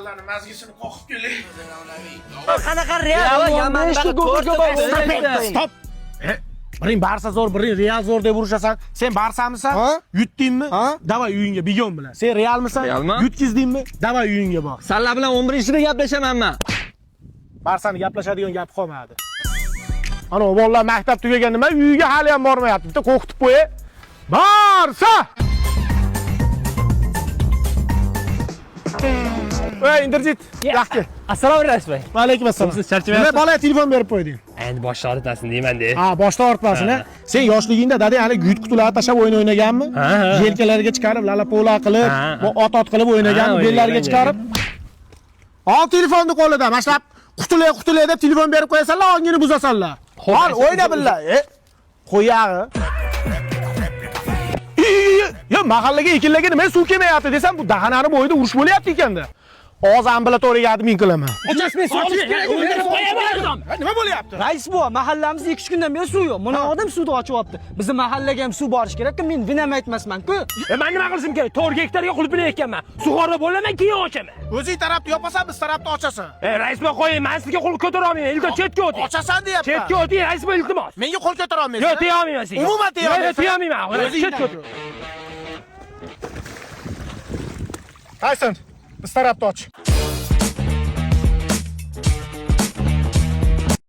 Mahallani mazgisini qoqib kelay. Qanaqa Real? Stop. Biring Barsa zo'r, biring Real zo'r deb urushasan. Sen Barsamisan? Yutdingmi? Davay uyingga bigon bilan. Sen Realmisan? Realman. Yutkizdingmi? Davay uyingga bor. Sanlar bilan 11-da gaplashaman men. Barsani gaplashadigan gap qolmadi. Ana bolalar maktab tugagan nima uyiga hali ham bormayapti. Bitta qo'rqitib qo'y. Barsa! Ey, Inderjit, yaxshi. Assalomu alaykum rais. Va alaykum assalom. Siz charchamayapsiz? Nima bolaga telefon berib qo'yding? Endi bosh og'ritmasin deyman-da. Ha, boshda ortmasin, ha. Sen yoshligingda dadang hali guyut qutilarni tashlab o'yin o'ynaganmi? Ha, ha. Yelkalariga chiqarib, lalapola qilib, Ha, ha. bu ot-ot qilib o'ynaganmi? Ha, Bellariga o'ynagan, chiqarib. Ol telefonni qo'lida, mashlab qutulay qutulay deb telefon berib qo'yasanlar, ongini buzasanlar. Ol o'yna billa. E, qo'yag'i. Yo, mahallaga ekinlarga nima suv kelmayapti desam, bu dahanani bo'yida urush bo'lyapti ekanda. Hozir ambulatoriyaga admin qilaman. Nima bo'lyapti? Rais buva, mahallamizda 2-3 kundan beri suv yo'q. Mana odam suvni ochyapti. Bizni mahallaga ham suv borish kerak-ku, men vinam aytmasman-ku. Men nima qilishim kerak? 4 gektarga qulpini ekkanman. Sug'orib bo'laman, keyin ochaman. O'zing tarafni yopasan, biz tarafni ochasan. E, rais buva qo'ying, men sizga qo'l ko'tara olmayman. Iltimos, chetga o'ting. Ochasan deyapman. Chetga o'ting, rais buva, iltimos. Menga qo'l ko'tara olmaysan. Yo'q, teya olmayman sizga. Umuman teya Yo'q, olmaysan. Yo'q, teya olmayman. Chetga o'ting. Tyson, biz tarafni och.